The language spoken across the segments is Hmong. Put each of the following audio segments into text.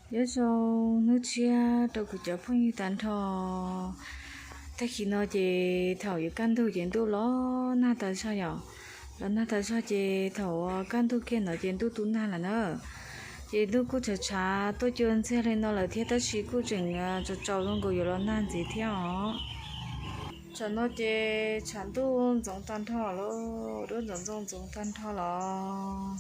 Nyob zoo hnub tshiab rau kuv cov phooj ywg tag nrho. Tag kis no ces thaum yuav kaj ntug ces ntuj los nag tas zog yom. Los nag tas zog ces thaum kaj ntug kiag ntawd ces ntuj tu nag lawm na. Ces ntuj kuj tshav tshav tuaj cua ntxiag li no lawm thiab tab sis kuj tseem tsaus tsaus zoo nkaus yuav los nag ntxiv thiab os. Tsam no ces tshav ntuj ntxoov tag nrho lawm, duab ntxoov ntxoo ntxoov tag nrho los,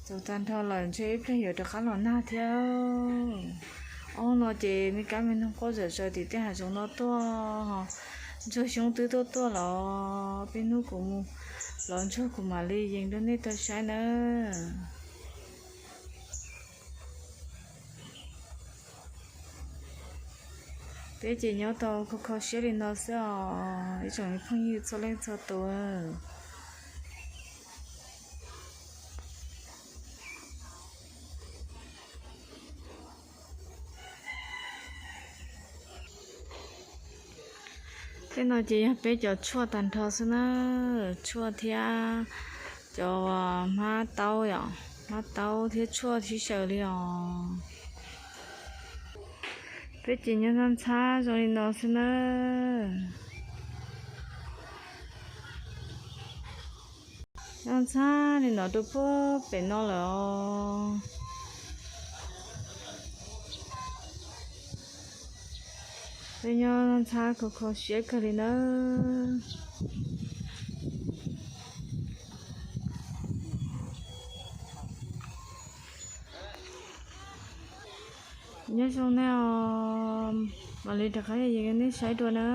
ntxoov tag nrho lawm ntshe ib pliag yuav rov qab los nag thiab. Ob hnub no ces me kab me noog quaj zom zaws tim tej hav zoov no tuaj, ntsuag xyoob twb tuaj tuaj los, peb hnub kuv mus los ntsuag kuv mam li yees rau nej tau saib nawb. Peb ces nyob tau kho kho siab li no xwb os ib tsoom phooj ywg txhua leej txhua tus. Tej no ces yog peb cov tshuaj tag nrho xwb na, tshuaj thiab cov hmab taub yom, hmab taub thiab tshuaj sib xyaw li os. Peb ces nyob ntxhab ntxhab zoo li no xwb na. Nyob ntxhab li no rau puag pem no lawm os. Peb nyob ntxhab kho kho siab kawg li nawb. Nyob zoo nej os, mam li rov qab yees nej saib dua na.